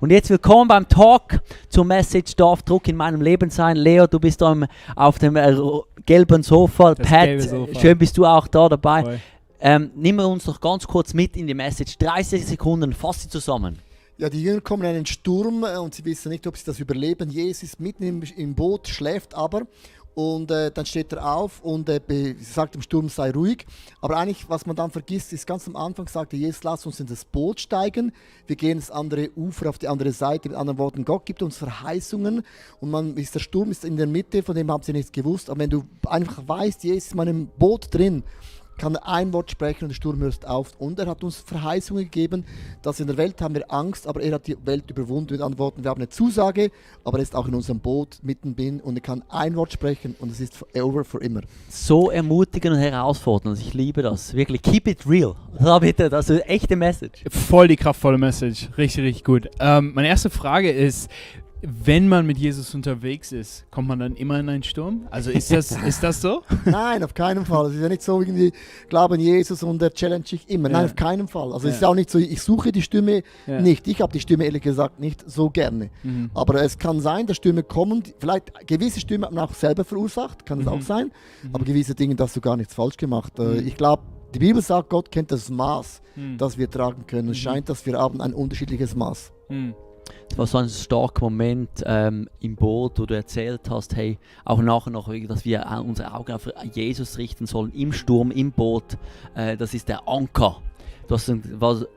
Und jetzt willkommen beim Talk zur Message «Darf Druck in meinem Leben sein». Leo, du bist da auf dem gelben Sofa. Das Pat, gelbe Sofa. schön bist du auch da dabei. Voll. Nimm uns doch ganz kurz mit in die Message. 30 Sekunden, fass sie zusammen. Ja, die Jünger kommen in einen Sturm und sie wissen nicht, ob sie das überleben. Jesus ist mitten im Boot, schläft aber. Und dann steht er auf und sagt dem Sturm, sei ruhig. Aber eigentlich, was man dann vergisst, ist ganz am Anfang, sagte Jesus, lass uns in das Boot steigen. Wir gehen ins andere Ufer, auf die andere Seite. Mit anderen Worten, Gott gibt uns Verheißungen. Und der Sturm ist in der Mitte, von dem haben sie nichts gewusst. Aber wenn du einfach weißt, Jesus ist in meinem Boot drin, kann er ein Wort sprechen und der Sturm hört auf. Und er hat uns Verheißungen gegeben, dass in der Welt haben wir Angst, aber er hat die Welt überwunden. Mit anderen Worten, wir haben eine Zusage, aber er ist auch in unserem Boot mittendrin und er kann ein Wort sprechen und es ist forever, for immer. So ermutigend und herausfordernd. Ich liebe das. Wirklich, keep it real. Ja, bitte, das ist eine echte Message. Voll die kraftvolle Message. Richtig, richtig gut. Meine erste Frage ist, wenn man mit Jesus unterwegs ist, kommt man dann immer in einen Sturm? Also ist das so? Nein, auf keinen Fall. Es ist ja nicht so, irgendwie glauben Jesus und er challenge ich immer. Nein, auf keinen Fall. Also es ist auch nicht so, ich suche die Stimme nicht. Ich habe die Stimme ehrlich gesagt nicht so gerne. Aber es kann sein, dass Stürme kommen, vielleicht gewisse Stürme haben auch selber verursacht, kann es auch sein. Aber gewisse Dinge hast du gar nichts falsch gemacht. Ich glaube, die Bibel sagt, Gott kennt das Maß, das wir tragen können. Es scheint, dass wir haben ein unterschiedliches Maß. Es war so ein starker Moment im Boot, wo du erzählt hast, hey, auch nachher noch, dass wir unsere Augen auf Jesus richten sollen, im Sturm, im Boot. Das ist der Anker.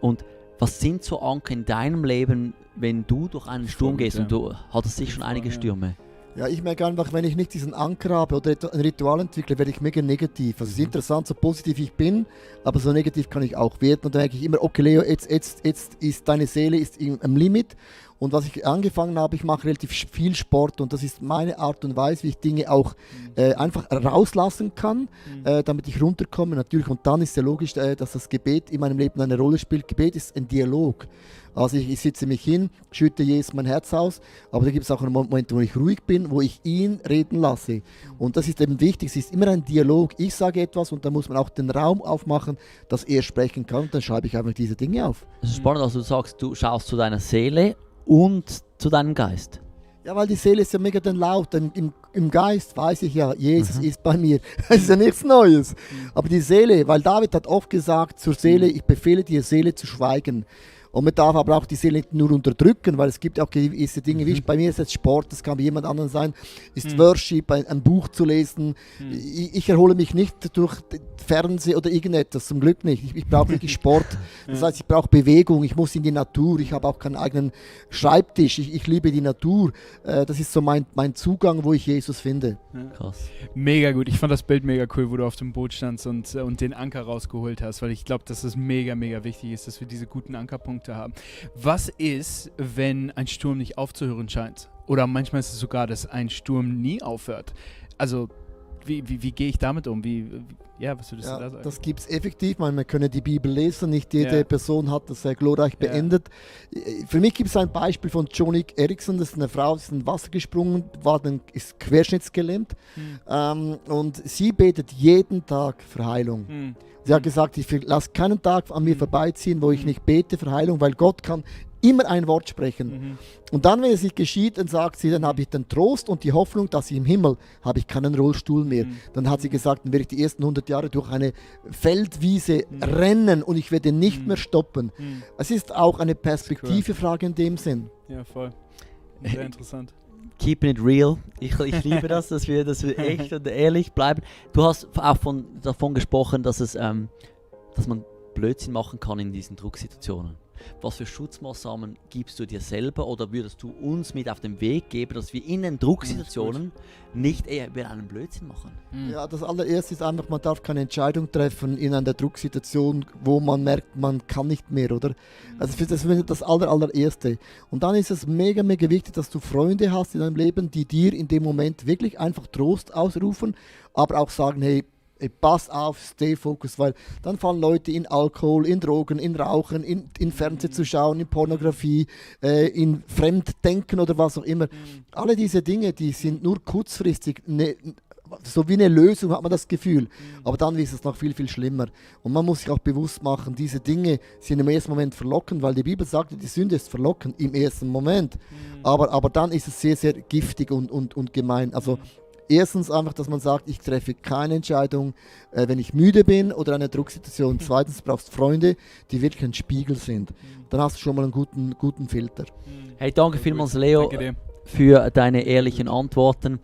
Und was sind so Anker in deinem Leben, wenn du durch einen Sturm gehst? Und du hattest sicher schon einige Stürme. Ja, ich merke einfach, wenn ich nicht diesen Anker habe oder ein Ritual entwickle, werde ich mega negativ. Also es ist interessant, so positiv ich bin, aber so negativ kann ich auch werden. Und dann denke ich immer, okay Leo, jetzt ist deine Seele am Limit. Und was ich angefangen habe, ich mache relativ viel Sport und das ist meine Art und Weise, wie ich Dinge auch einfach rauslassen kann, damit ich runterkomme natürlich. Und dann ist ja logisch, dass das Gebet in meinem Leben eine Rolle spielt. Gebet ist ein Dialog. Also ich sitze mich hin, schütte Jesus mein Herz aus, aber da gibt es auch einen Moment, wo ich ruhig bin, wo ich ihn reden lasse. Und das ist eben wichtig, es ist immer ein Dialog. Ich sage etwas und dann muss man auch den Raum aufmachen, dass er sprechen kann und dann schreibe ich einfach diese Dinge auf. Das ist spannend, also du sagst, du schaust zu deiner Seele und zu deinem Geist. Ja, weil die Seele ist ja mega dann laut. Im Geist weiß ich ja, Jesus ist bei mir. Das ist ja nichts Neues. Aber die Seele, weil David hat oft gesagt zur Seele, ich befehle dir Seele zu schweigen. Und man darf aber auch die Seele nicht nur unterdrücken, weil es gibt auch gewisse Dinge, wie bei mir ist jetzt Sport, das kann bei jemand anderem sein, ist Worship, ein Buch zu lesen. Ich erhole mich nicht durch Fernsehen oder irgendetwas, zum Glück nicht. Ich brauche wirklich Sport, das heißt, ich brauche Bewegung, ich muss in die Natur, ich habe auch keinen eigenen Schreibtisch, ich liebe die Natur. Das ist so mein Zugang, wo ich Jesus finde. Krass. Mega gut. Ich fand das Bild mega cool, wo du auf dem Boot standst und den Anker rausgeholt hast, weil ich glaube, dass es mega, mega wichtig ist, dass wir diese guten Ankerpunkte haben. Was ist, wenn ein Sturm nicht aufzuhören scheint? Oder manchmal ist es sogar, dass ein Sturm nie aufhört. Also, wie gehe ich damit um? Was würdest du da sagen? Das gibt es effektiv. Man kann die Bibel lesen. Nicht jede Person hat das glorreich beendet. Für mich gibt es ein Beispiel von Joni Eareckson. Das ist eine Frau, die ist in Wasser gesprungen, ist querschnittsgelähmt. Und sie betet jeden Tag für Heilung. Sie hat gesagt, ich lasse keinen Tag an mir vorbeiziehen, wo ich nicht bete für Heilung, weil Gott kann immer ein Wort sprechen. Und dann, wenn es nicht geschieht, dann sagt sie, dann habe ich den Trost und die Hoffnung, dass ich im Himmel habe ich keinen Rollstuhl mehr. Dann hat sie gesagt, dann werde ich die ersten 100 Jahre durch eine Feldwiese rennen und ich werde nicht mehr stoppen. Es ist auch eine Perspektivefrage in dem Sinn. Ja, voll. Sehr interessant. Keeping it real. Ich liebe das, dass wir echt und ehrlich bleiben. Du hast auch davon gesprochen, dass man Blödsinn machen kann in diesen Drucksituationen. Was für Schutzmaßnahmen gibst du dir selber oder würdest du uns mit auf den Weg geben, dass wir in den Drucksituationen nicht eher über einen Blödsinn machen? Ja, das allererste ist einfach, man darf keine Entscheidung treffen in einer Drucksituation, wo man merkt, man kann nicht mehr, oder? Also das ist das allererste. Und dann ist es mega, mega wichtig, dass du Freunde hast in deinem Leben, die dir in dem Moment wirklich einfach Trost ausrufen, aber auch sagen, hey, pass auf, stay focused, weil dann fallen Leute in Alkohol, in Drogen, in Rauchen, in Fernsehen zu schauen, in Pornografie, in Fremddenken oder was auch immer. Alle diese Dinge, die sind nur kurzfristig so wie eine Lösung, hat man das Gefühl. Aber dann ist es noch viel, viel schlimmer. Und man muss sich auch bewusst machen, diese Dinge sind im ersten Moment verlockend, weil die Bibel sagt, die Sünde ist verlockend im ersten Moment. Aber dann ist es sehr, sehr giftig und gemein. Also erstens einfach, dass man sagt, ich treffe keine Entscheidung, wenn ich müde bin oder in einer Drucksituation. Zweitens brauchst du Freunde, die wirklich ein Spiegel sind. Dann hast du schon mal einen guten Filter. Hey, danke vielmals, Leo, Danke dir. für deine ehrlichen Antworten.